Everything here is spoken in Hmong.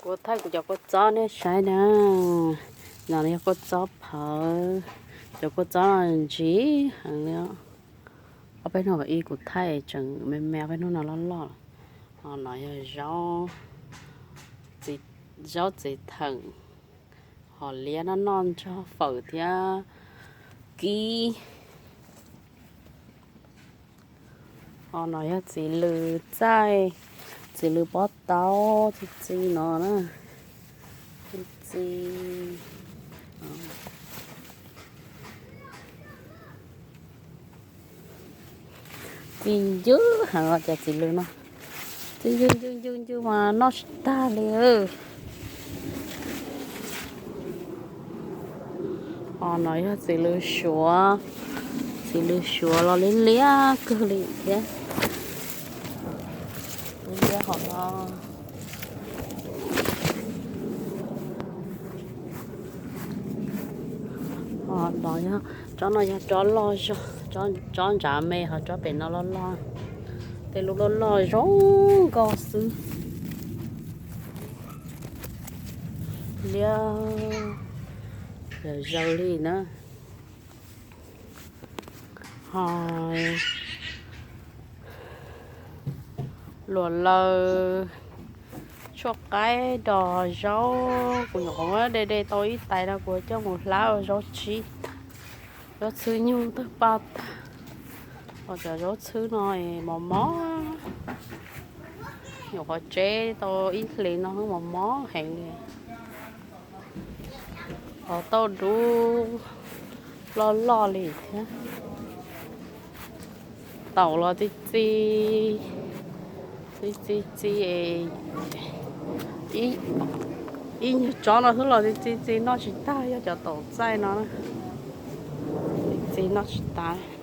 Kuv thaij kuv cov kua txob nej saib na. No yog kua txob phawv, cov kua txob no ntsib heev li. Ob peb hnub ib kuv thaij tseem me me, ob peb hnub no loj loj. Ho no yog zaub txiv theem, hom liab no noj nrog fawm thiab kib. Ho no yog txiv lws txaij, txiv lws pob taub txi txiv no na, txi txiv. Txi ncw heev os cov txiv lws no, txi ncw ncw ncw ncw mas noj tsis tag li. Ho no yog txiv lws suav, txiv lws suav los liab liab kawg li thiab. Liab hom no. Ho no yog tsob no yog tsob loj zog, tsob ntsav me ho tsob pem no loj loj, tej lub loj loj zoo nkauj xwb. Liab yam zaws li na. Ho luam laws, tshuaj qaib, dos zaub, kuv nyuam qhuav muab de de tau ib tais no kuv coj mus hlab ua zaub tsib, zaub txhwb nyuj tawg paj tag. Ho cov zaub txhwb no mos mos, nyuam qhuav tseb tau ib hlis no mos mos heev li. Qhov tauj dub loj loj li thiab. Taum los txi txi, txi txi txi, ib nyuag tsob no xwb los txi txi txi noj tsis tag, yog cov taum txaij no, txi txi noj tsis tag.